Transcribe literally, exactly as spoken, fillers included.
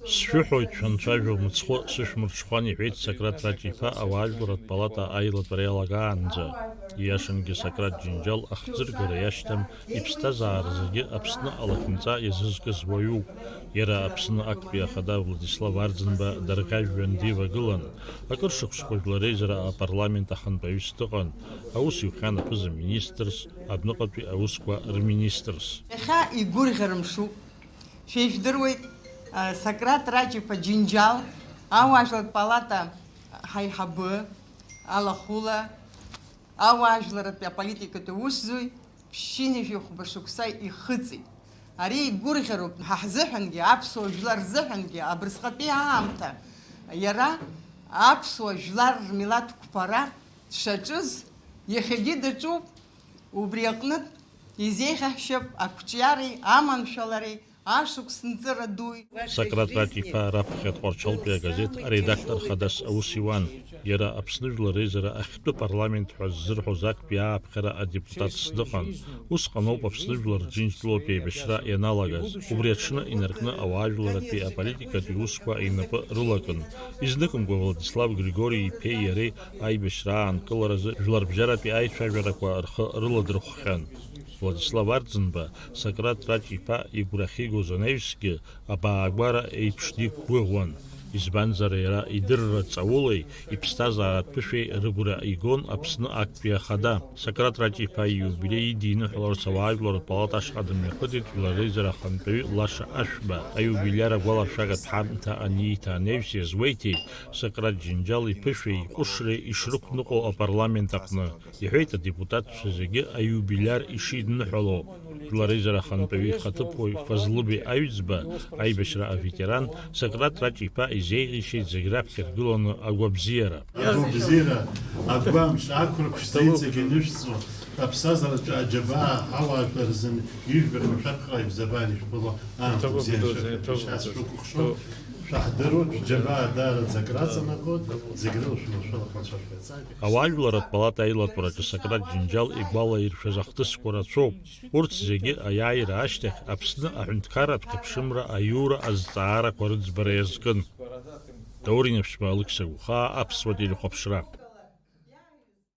Сшәыҳәоит, шәанцәажәо мыцхәы сышәмырҽхәан, иҳәеит Сократ Раҷ-иԥа ауаажәларратә палата аилатәара иалагаанӡа. Ииашангьы Сократ Џьынџьал ахӡыргара иашьҭам, иԥсҭазаара зегьы Аԥсны алахьынҵа иазызкыз уаҩуп. Иара Аԥсны актәи ахада Владислав Арӡынба дарӷьажәҩан дивагылан. Акыр шықәсқәа Жәлар Реизара апарламент ахантәаҩыс дыҟан, аус иухьан аԥыза-министрс, адәныҟатәи аусқәа рминистрс. Иахьа игәырӷьара мшуп. Шәижәдыруеит, а, Сократ Раҷ-иԥа Џьынџьал, ауаажәларратә палата ҳаиҳабы, алахәыла, ауаажәларратәи аполитикатә усзуҩ, ԥшьынҩажәи хәба шықәса ихыҵит. Ари игәырӷьароуп ҳа ҳзыҳәангьы, аԥсуа жәлар рзыҳәангьы, абырсҟатәи аамҭа иара аԥсуа жәлар рмилаҭ қәԥара дшаҿыз, иахьагьы даҿуп, убри аҟнытә изеиӷьаҳшьап ақәҿиареи аманшәалареи ашықәс нҵыра дуи. Сократ Раҷ-иԥа раԥхьа Тҟәарчалтәи агазеҭ аредактор хадас аус иуан. Иара Аԥсны Жәлар Реизара ахьтәы парламент ҳәа ззырҳәоз актәи ааԥхьара адепутатс дыҟан. Усҟаноуп Аԥсны Жәлар Џьынџьтәылатә еибашьра ианалагаз. Убри аҽны инаркны ауаажәларратәи аполитикатәи усқәа инапы рылакын. Изныкымкәа Владислав Григори-иԥеи иареи аибашьра аанкыларазы жәларбжьаратәи аицәажәарақәа рхы рыладырхәхьан. Владислав Арӡынба, Сократ Раҷ-иԥа игәра ахьигоз анаҩсгьы, абаагәара еиԥш диқәгәыӷуан, избанзар, иара идырра ҵаулеи иԥсҭазааратә ԥышәеи рыгәра игон Аԥсны актәи ахада. Сократ Раҷ-иԥа ииубилеи идиныҳәаларц ауаажәларратә палата ашҟа дымҩахыҵит Жәлар Реизара ахантәаҩы Лаша Ашәба. Аиубилиар агәаларшәага ҳамҭа анииҭа анаҩс иазгәеиҭеит, Сократ Џьынџьал иԥышәеи иҟәышреи ишрықәныҟәо апарламент аҟны. Иҳәеит адепутатцәа зегьы аиубилиар ишидныҳәало. Жәлар Реизара ахантәаҩы ихаҭыԥуаҩ Фазлыбеи Аҩӡба, аибашьра аветеран, Сократ Раҷ-иԥа изеиӷьеишьеит зегь раԥхьа иргыланы агәабзиара. Агәабзиара, агәамч, ақәрыԥшӡа иҵегь инышәҵо, аԥсҭазаараҿы аџьабаа ҳауаажәлар рзын ижәбахьоу шәаԥхьаҟа ишәзабар ишәбыло аамҭа бзиа шәықәшәо, шәаҳдыруеит, шәџьабаа даараӡа акраҵанакуеит, зегь рыла шәылшәылақәа анцәа шәаҵааит. Ауаажәларратә палата аилатәараҿы Сократ Џьынџьал игәалаиршәаз ахҭысқәа рацәоуп. Урҭ зегьы аиааира ашьҭахь Аԥсны аҳәынҭқарратә хьыԥшымра аиура азҵаарақәа рыӡбара иазкын. Даур Инаԥшьба, Алықьса Гәхаа, Аԥсуа телехәаԥшра.